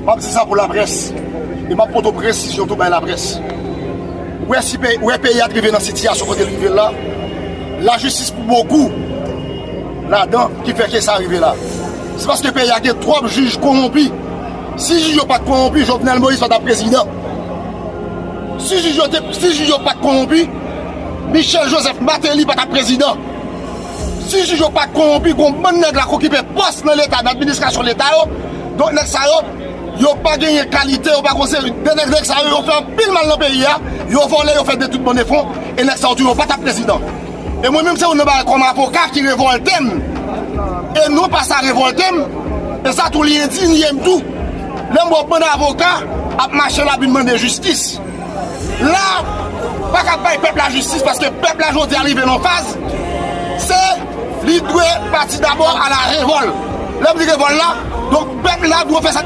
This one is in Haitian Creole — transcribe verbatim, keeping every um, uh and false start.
M ap di sa pou laprès. E m ap pote presizyon tou bay laprès. Ou wè si peyi, ou wè peyi a t rive nan sitiyasyon kote l rive la, lajistis pou bokou ladan ki fè ke sa rive la. Se paske peyi a gen twòp jij kowonpi. Si jij yo pa t kowonpi, Jovenel Moïse pa t ap prezidan. Si jij yo te, si jij yo pa t kowonpi, Michel Joseph Martelly pa t ap prezidan. Si jij yo pa t kowonpi, gon bann nèg la k okipe pòs nan Leta, nan administrasyon Leta yo. Donk nèg sa yo, yo pa genyen kalite, yo pa gon seri de nèg, nèg sa yo, yo fè anpil mal nan peyi a, yo vòlè, yo fè de tout bann de fon, e nèg sa yo tou yo pa t ap prezidan. E mwen menm se youn nan bagay kòm avoka ki revòlte m. E non pa sa revòlte m, e sa tou li endinye m tou. Lè m wè yon bann avoka ap mache labin mande jistis. La, pa ka bay pèp la jistis paske pèp la jodi a rive nan faz, se li dwe pati dabò a la revòl. Lè m di revòl la, donk pèp la dwe fè sa